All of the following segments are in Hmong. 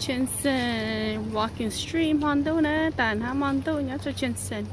Jansen walking street hmo ntuj na, tas hnab hmo ntuj nyob rau Jansen.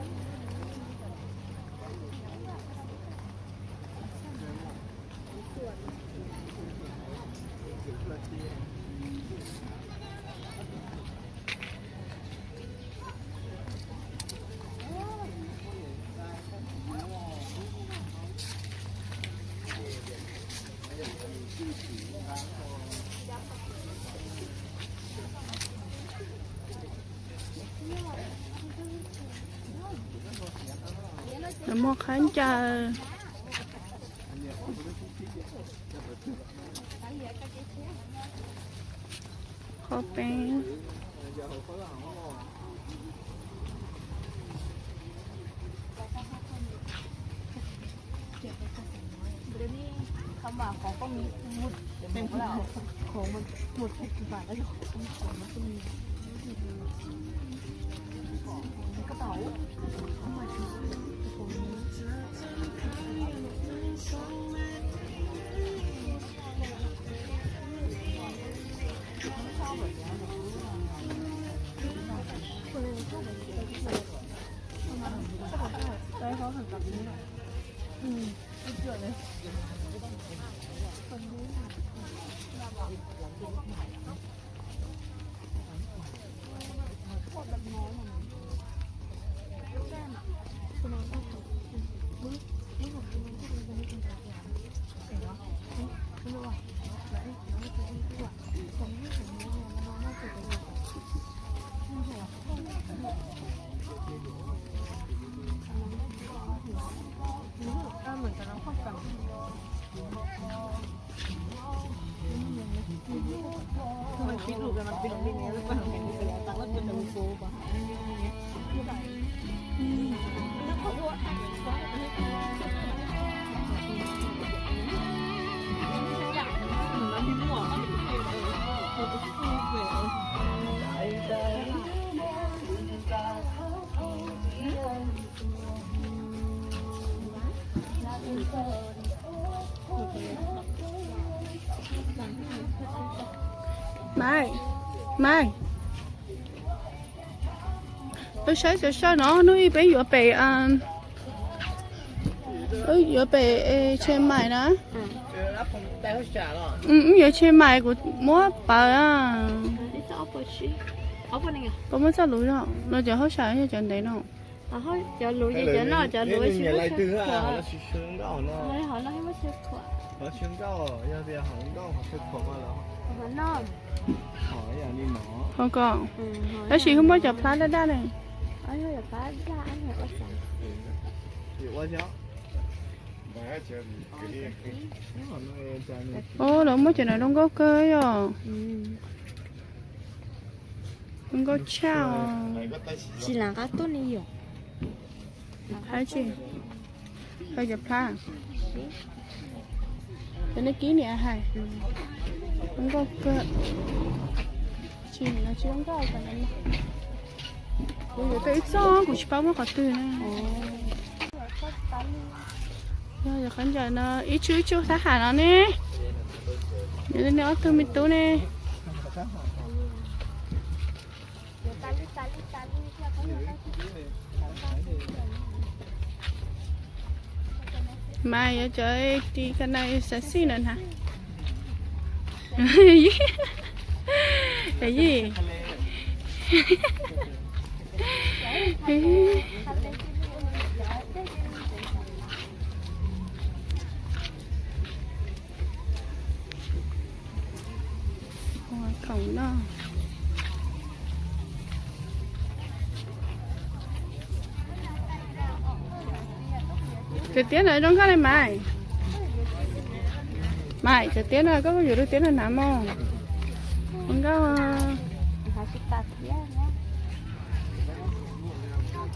Muag qhab ncaws, qhov peeb. Maiv, Maiv, wb saib cov soj no, hnub ib peb yuav pem, wb yuav pem Chiang Mai na. Wb yuav Chiang Mai, kuv muab pawv. Puas muaj txoj lus zog los cov hauj sam yog cov ntev no? Cov lus ces cov no, cov lus tsis muaj tsawg khuam. Hov ko, tab sis kuj muaj cov plab daj daj ne. Os, lawv muab cov no zoo nkauj kawg yom. Zoo nkauj tshaj os. Tsis lam qab tuaj ni yom. Hais tsis, hais cov plab. Cov nej kib niam hais. Zoo nkauj kawg. Tsis, no tsis zoo nkauj. Kuv yuav tau ib txoj, kuv tsis paub muab qhov twg na. Yog cov qhov ncaws no ib tsuj ib tsuj thab ham no ne. Yog nej ob tug me tub ne. Mas yuav cov ti ka na xav xij na na. Yij. Khoom no. Cov tiab no zoo nkauj li Maiv. Maiv, cov tiab no koj yuav lub tiab no hnav mog. Zoo nkauj.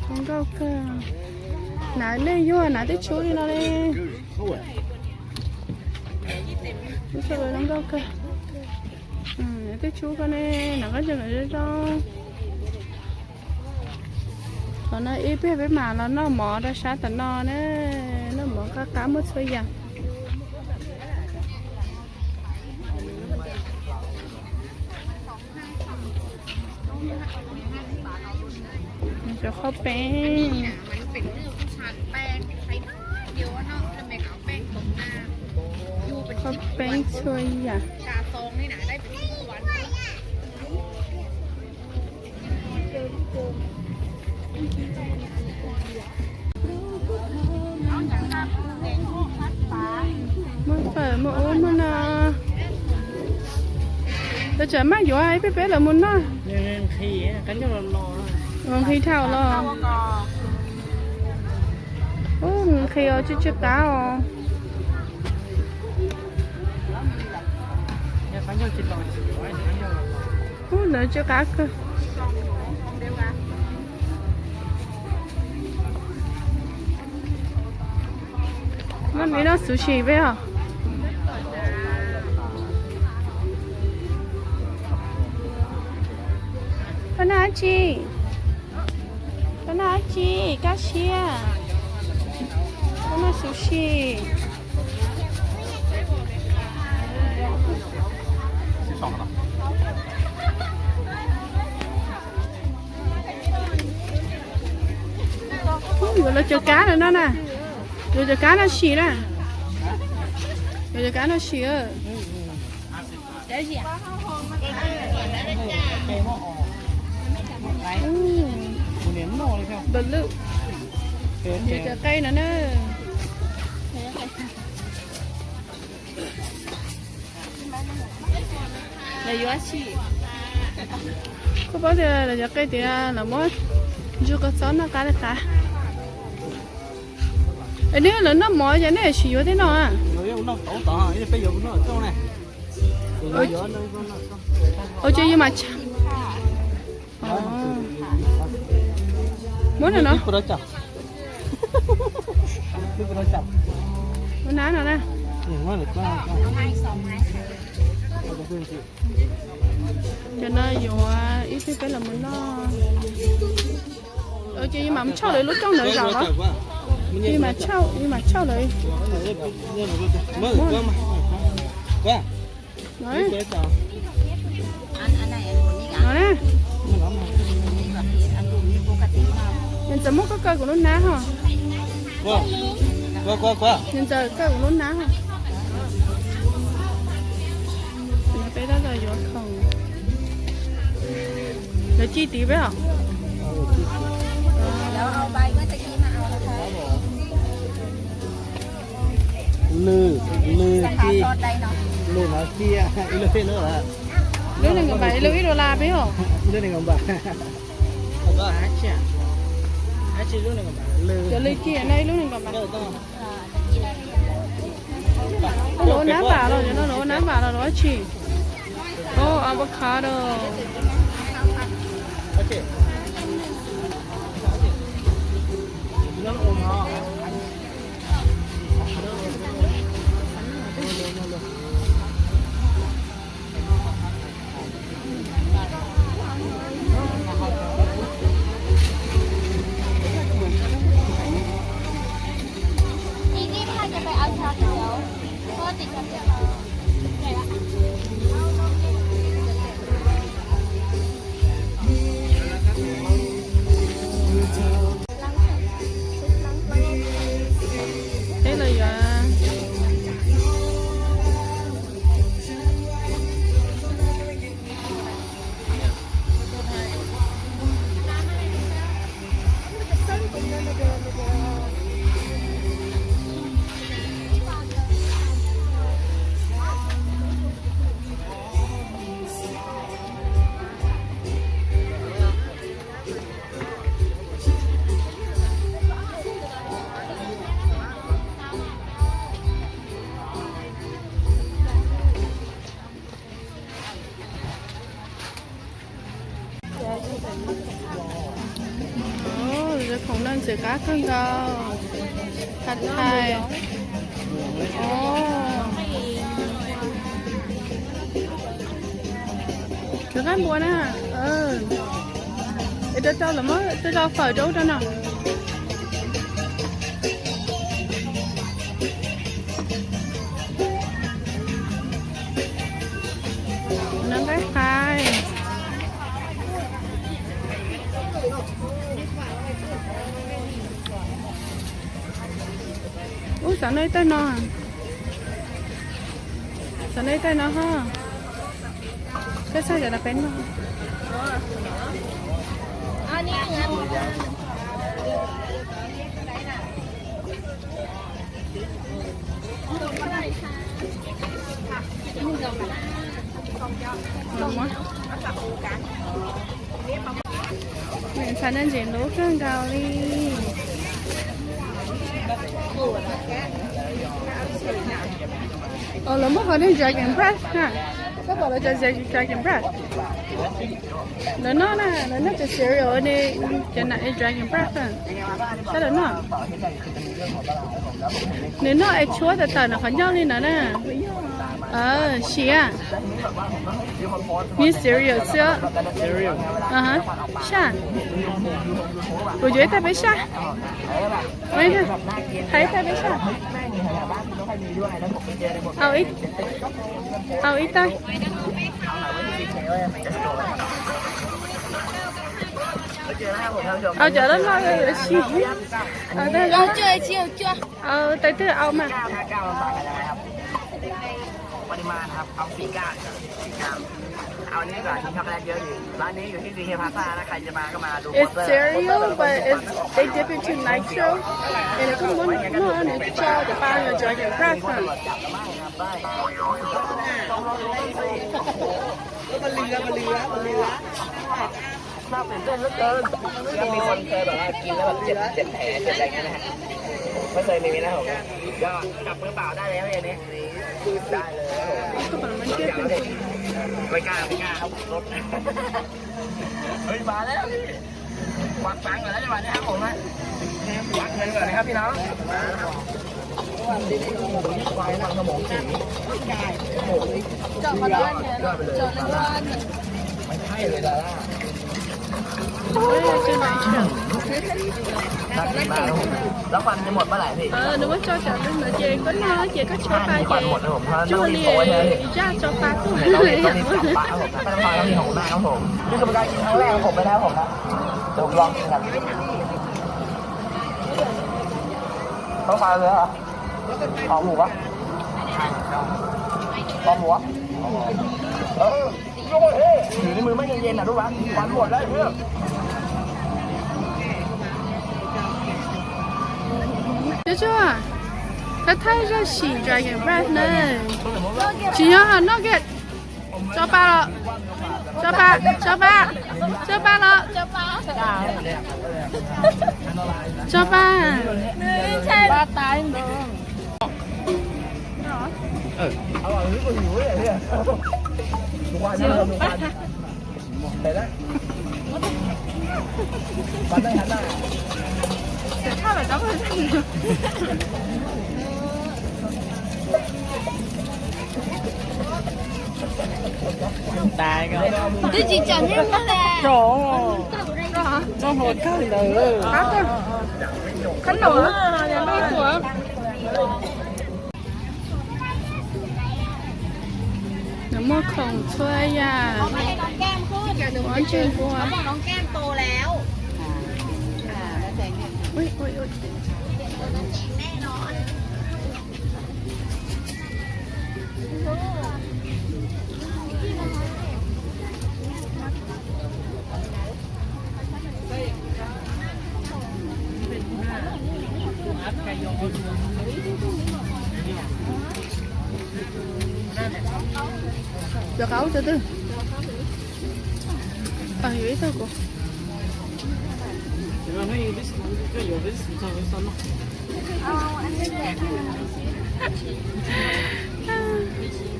Zoo nkauj kawg. Hnav nej yuag hnav tej tshub li no li. Lub sab zoo nkauj kawg. Tej tshub ko ne, hnav koj tseem zoo zoo. Qhov no ib pliag peb mam los noj mov rau sab tom no na. Noj mov qab qab muaj txhua yam. Cov qhaub peeb. Qhaub peeb txhua yam. Muaj fawm muaj ub muaj no. Lawv tsam maj yuav ib peb peb lawv mus noj. Nqhis dhau los. Ub, nqhis os, tsw tsw qab os. Ub, lawv tsw qab kawg. Muab li no xub sim peb os. Koj noj dab tsi? Koj noj dab tsi? Kab siab. Koj noj xub sim. Ub, yuav lawv cov kab no na. Yuav cov kab no sim na. Yuav cov kab no sim. Ub, npam lwj. Yuav cov qe no na. Lawv yuav si. Koj paub tias lawv cov qe tias lawv muab ntsuj koj txob noj qab li qab. Es neb lawv noj mov ces neb tsis yuav tej no a? Ua ces yus mam muab no no. Muab nab no na. Cov no yuav ib pliag peb los mus noj. Ces yus mam tshauj lawv lub rooj ntawd zaum los. Yus mam tshauj, yus mam tshauj lawv. No na. Niam ntxawm muab koj kaw kuv lub nab ho. Niam ntxawm kaw kuv lub nab ho. Peb tab tom yuav khoom. Lawv ci tiv peb os. Lwm, lwm ci, lwm no ci, ib lub peb lub. Lub nees nkaum npam, ib lub ib dollar peb os. Lub nees nkaum npam. Cov lwm ci no ib lub nees nkaum npam. Lawv ua nab npam los, cov no lawv ua nab npam los lawv ua dab tsi? Oh, avocado. Peb los yuav. Khoom no ntxim qab kawg nkaus. Pad Thai. Cov qaib npua na. Rau rau los muab rau rau fawm rau ub rau no. No nqaij qaib. Xav noj ib tais no. Xav noj ib tais no ho. Peb xav cov no peb noj. Nws ntxhais nej ntsev lub kawg nkaus li. Lawv muaj qhov nej dragon breath na. Koj pom lawv cov dragon breath. Lawv noj na, lawv noj cov cereal ne, cov na dragon breath na. Sab lawv noj. Nws noj es tshuab tawm tawm nws qhov ncauj li no na. Siav. Nws cereal xwb. Saj. Kuv yuav ib tais peb saj. Hais ib tais peb saj. Au ib tais. Au cov loj loj yuav siv. Au tais twg au mas. It's cereal, but it's, they dip it to nitro, and koj muab noj nws tso cov pa no dragon breath na. น่าตื่นเต้นเหลือเกิน ครับ มีคนเคยแบบว่ากินแล้วแบบเจ็บ เจ็บแผล เจ็บอะไรเงี้ยไหมฮะ ไม่เคยมีนะผม ก็จับมือเปล่าได้เลยครับพี่อันนี้ ได้เลยครับผม ไม่กล้า ไม่กล้าครับผม รถ เฮ้ย มาแล้วพี่ ควักตังค์ก่อนแล้วจังหวะนี้ครับผมฮะ ควักเงินก่อนนะครับพี่น้อง มาแล้วครับ Chọn món ăn này, chọn nước ăn này. ไม่ใช่เลยดาร่า น่ากินมากครับผม แล้วฟันจะหมดเมื่อไหร่พี่ Nws muab tso tsam ntawd ces koj noj ces koj tshuab pa ces tsuag li zaj tso pa tuaj. ต้องรีบจับปะครับผม ไม่ต้องฟังครับพี่ ขอบคุณมากครับผม นี่คือเป็นการกินครั้งแรกของผมเลยนะครับผมนะ เดี๋ยวผมลองกินกัน ต้องฟังเลยเหรอ คอหมูปะ คอหมูปะ เออ อยู่ในมือไม่เย็นๆนะลูกนะ ฟันหมดแล้วไอ้เพื่อน Cov tsuag, koj thaij zaj sim dragon breath na. Tsis yog noj kiag. Tso pa los. Tso pa, tso pa, tso pa los. Tso pa. Twb tsis tseem niaj hnub li. Tso hlo kawg ntawd. Khab num. Nws muaj khoom txhua yam. Ua ntseeg ua. Cov qab ub cov twg? Yuav ib tag kuv.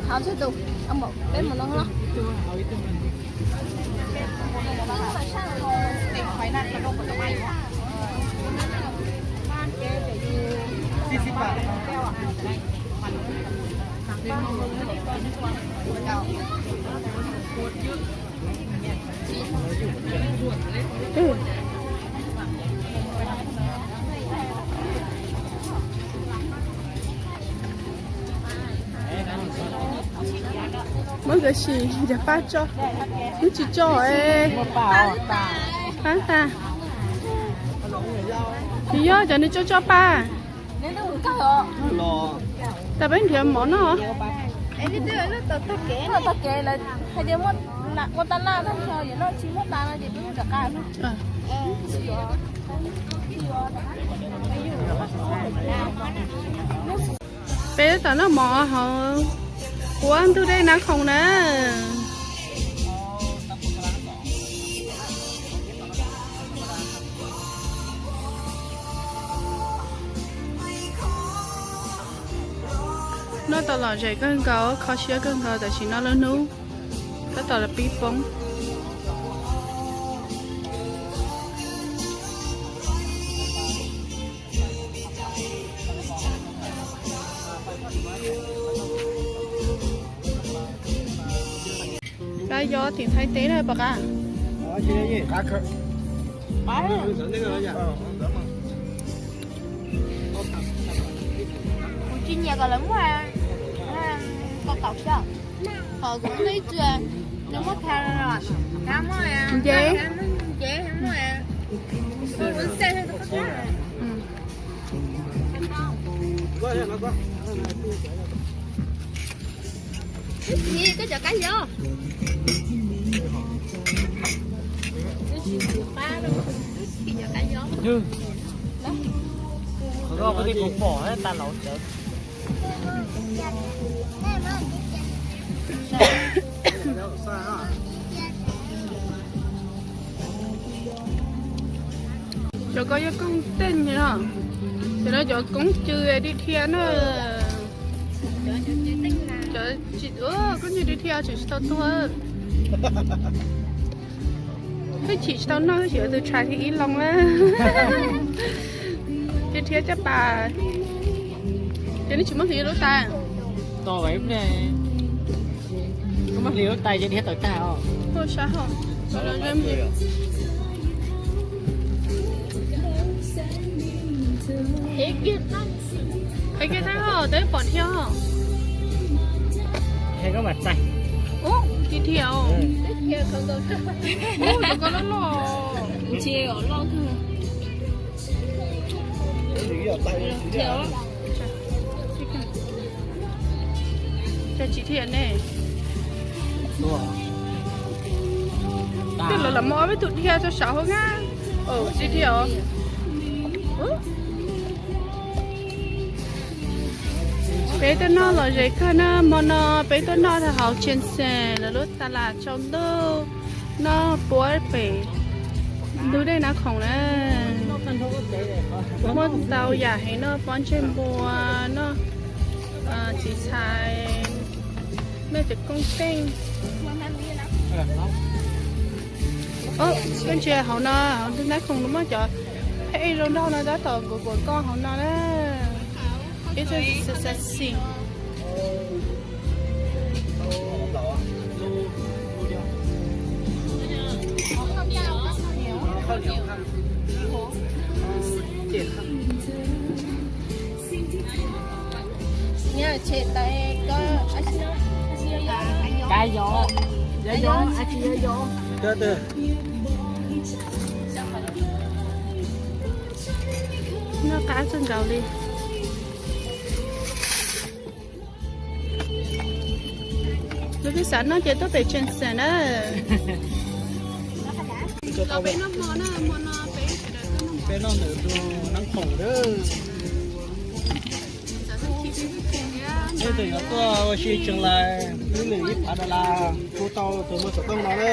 Tháo cho tụi ông bảo bếp một lon lắm. Muab nkawd sim cov pa tso, twb tsis tso. Pab tas. Tsis yog cov nws tso tso pa. Tas peb nrhiav mov noj. Tag kev lawv hais tias muaj tas laj tag nrho, yog noj tsis muaj tas no ces peb mus rov qab. Peb tab tom noj mov hauv puab ntug dej Nab Khoom na. Noj tau lom zem kawg nkaus, kho siab kawg nkaus, tam sim no lub hnub tab tom los pib poob. Kab yob tim Thaib teb na pom qab. Kuv tsis nyiam kom lawv muab tau tau xyov, qhov kuv muaj ib txhia nws muab tha los kab muab nce, nce muab. Koj cov kab yob. Qhov koj pom, pom tas laus cawv. Cov ko yog koob teej no, cov no cov koob cw dig dhia na. Cov koob cw dig dhia tseem tsis tau tuag. Twb chim tsis tau noj, twb chim tus tshais thiab ib loo na. Cov dhia caj pas, ces nej tsis muab hliv lub tais. Muab hliv lub tais ces dhia tawm tag os. Qhib kiag thaib os, twb pom dhia os. Ub, dhia os. Ub, cov ko loj loj. Cas tsis dhia ne? Twb los los muab ob peb tug dhia rau saud hauv na. Tsis dhia os. Peb tuaj noj lom zem kawg na, hmo no peb tuaj noj hauv Tsees Xees lawv lub tas las tsaus ntuj, noj puab pem ntug dej Nab Khoom na. Muaj ntau yam heev, noj pob ntseg npua, noj txiv txhais, noj cov koob teej. Koj ntsia hauv no, hauv ntug Nab Khoom no muaj cov phej zoo nraug no tab tom nkuas nkuas koj hauv no na. Ib txhia xim xim. Cá giò, cá giò, cá giò. Noj qab kawg nkaus li. Lawv peb xav noj ces tuaj pem Tsees Xees na. Peb noj ntawm tus Nab Khoom na. Leej twg yuav tuaj ua si tseem lais, ib lwm ib phav dollar, kuv tau tus muag xov tooj no na.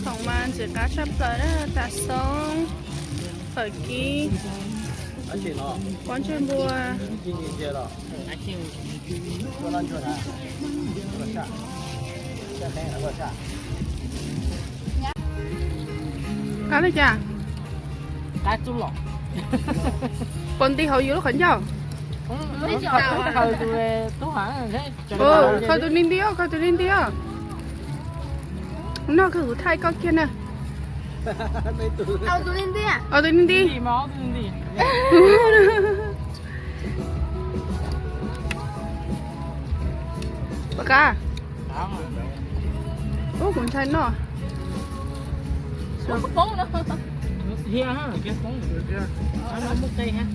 Khoom mas ntxim qab tshaj plaws na, tas xoob, fawm kib, pob ntseg npua. Qab li cas? Puas nti hauv yus lub qhov ncauj? Khaws tus ni nti os, khaws tus ni nti os. Noj kawg kuv thaij koj kiag na. Tus ni nti. Tus ni nti. Tus ni nti. Tus ni nti. Qa. Ub, kuv ntshai noj. Hiab, no muaj qe hab.